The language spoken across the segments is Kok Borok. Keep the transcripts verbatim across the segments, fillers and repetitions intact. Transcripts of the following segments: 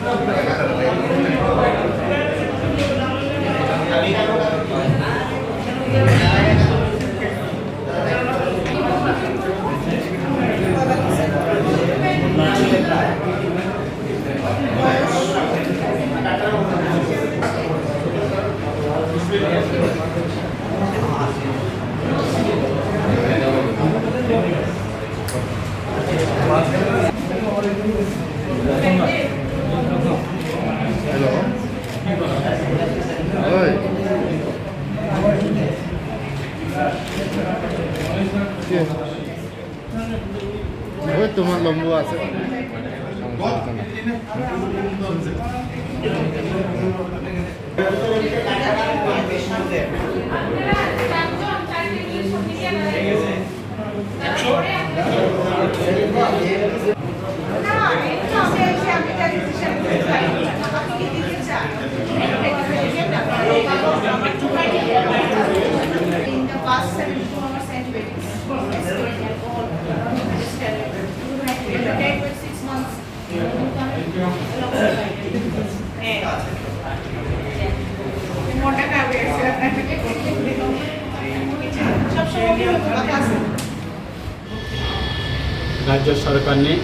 Hello. Oi. Oi, তোমার লম্বু আছে। In the past seventy-two hours, antibiotics, aspirin, alcohol, steroid. You have to take for six months. Rajya Sarkarni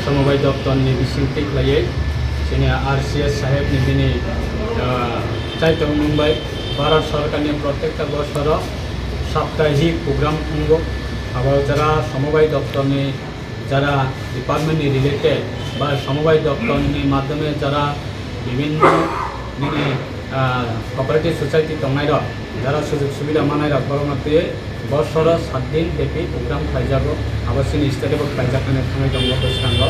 Somobai Doptorni bisingtwi khlaiwi chini R C S sahebni bini, ah, chaitokmung bai Bharat Sarkarni protekta bosoro saptahik program wngo. Abo jara Somobai Doptorni jara department ni related ba Somobai Doptor ni madhyome jara bibhinno nini, ah, cooperative society tongnai rok, jara sujog subida manai rok, borok no twi bosoro sat din bepi program khlaijago. Abo chini state o bo khlaijaknani thangwi tongo bwskango,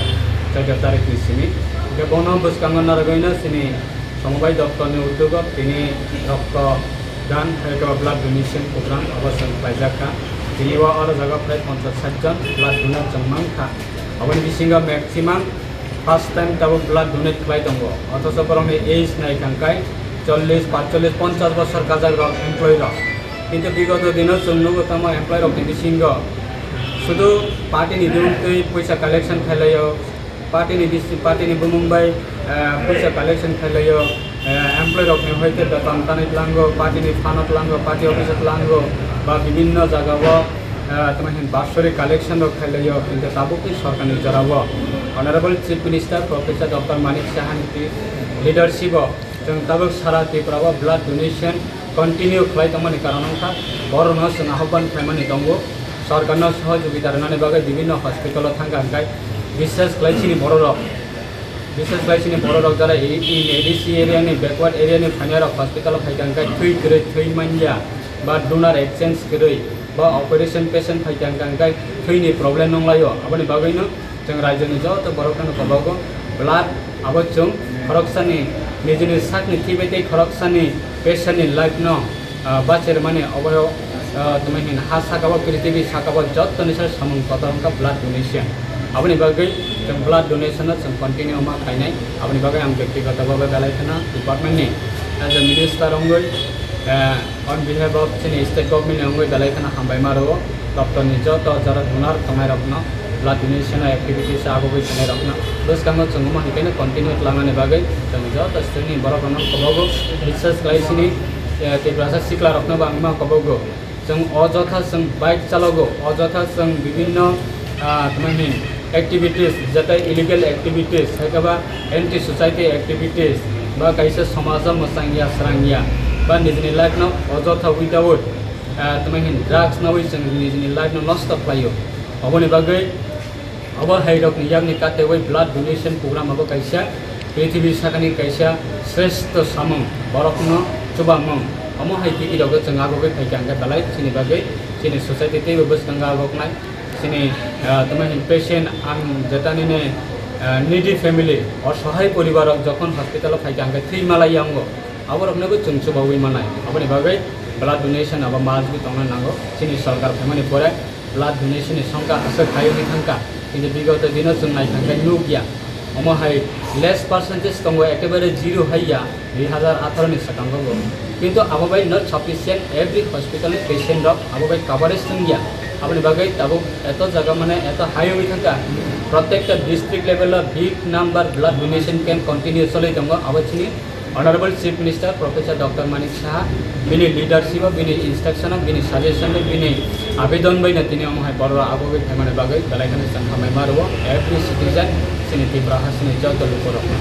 chauda tarik ni simi. Hwnkhe bono bwskango narwgwino chini Somobai Doptor ni udyogo tini rokto dan hai khe blood donation program abo chwng khlaijak kha. Tini o oro jaga prai ponchas sat jon blood donor chwng mang kha. Aboni bisingo maximum first time tabuk blood donate khlai tongo. Othocho borokni age nai kha hwnkhe chollish, patchollish, ponchas bosor kajak rok employee rok. Kintu bigoto dino chwng nugo tamo employee rokni bisingo sudu party ni dungtwi puisa collection khlai laio. Party ni bisi, party ni bumung bai, eh, puisa collection khlai laio, eh, employee rok ni hoite beton tanwi tlango, party ni fund o tlango, party office o tlango, ba bibinno jaga o, eh, tamo hin basori collection rok khlai laio, kintu tabuk ni sorkar ni jora o Honorable Chief Minister Professor Doctor Manik Saha ni leadership o chwng tabuk sara Tripura o blood donation continue khlai tongmani karon wngkha, borokno chwng ahobban khlaimani tongo, sorkarno sohojogita rwnani bagwi bibinno hospital-o thangkha hwnkhe, bishes khlai chini bororok, bishes khlai chini bororok jara i-, in A D C area-ni, backward area-ni phainairok hospital-o phaikha hwnkhe thwi kwrwi thwi manya ba donor exchange kwrwi ba operation patient phaikha hwnkhe thwini problem nonglaio, aboni bagwino Chwng raijoni joto borokno kobogo blood abo chwng khoroksani nijini sakni thwi bai tei khoroksani patient ni life no, ah, bachermani obo, ah, tamo hin ha saka o prithibi saka o jottoni sai samung kotor wngkha blood donation. Aboni bagwi chwng blood donation no chwng continue ma khainai. Aboni bagwi ang byaktigoto bhabe belai kheno department ni as a minister wngwi, ah, On behalf of chini state government ni wngwi belai kheno hambai ma rwo, doctor ni joto jora donor tongnai rokno, blood donation activities agogwi thanai rokno bwskango chwng omo hai kheno continue twlangnani bagwi chwng joto state ni borok rokno kobogo research khlai sini, eh, Tiprasa sikla rokno bo ang ma kobogo. Chwng ojotha chwng bike chalogo, ojotha chwng bibinno, ah, tamo hin activities, jata illegal activities, hai khe ba anti society activities, ba kaisa somaj o mwchang ya, srang ya, ba nijini life no ojotha without, ah, tamo hin drugs nawi chwng nijini life no nosto khlaio. Oboni bagwi obo hai rokni yakni katewi blood donation program abo kaisa prithibi sakani kaisa sreshto samung, borokno chubamung. Omo hai twi rokno chwng agogwi phaikha hwnkhe belai chini bagwi chini society teibo bwskango agoknai. Chini, ah, tamo hin patient ang jeta nini, ah, needy family, osohai poribar rok jokhon hospital o phaikha hwnkhe thwi malai yango, abo rokno bo chwng chubaui manai. Aboni bagwi blood donation abo must be tongna nango. Chini sorkar phaimani pore blood donation ni songkha aswk hai wngwi thangkha. Kintu bigoto dino chwng nai thangkhe nukya. Omo hai less percentage tongo, ekebare zero hai ya. Dui hazar atharo ni swkango bo. Kintu abo bai not sufficient, every hospital ni patient rok abo bai coverage wngya. Aboni bagwi tabuk eto jaga mane eto high wngwi thangkha. Protekta district level o big number blood donation camp continue cholwi tongo, abo chini Honorable Chief Minister Professor Doctor Manik Saha bini leadership o, bini instruction o, bini suggestion o, bini abedon bai no tini omo hai borok rok abo bai phaimani bagwi belai kheno chwng hambai ma rwo every citizen, chini Tripura ha chini joto lukurok no.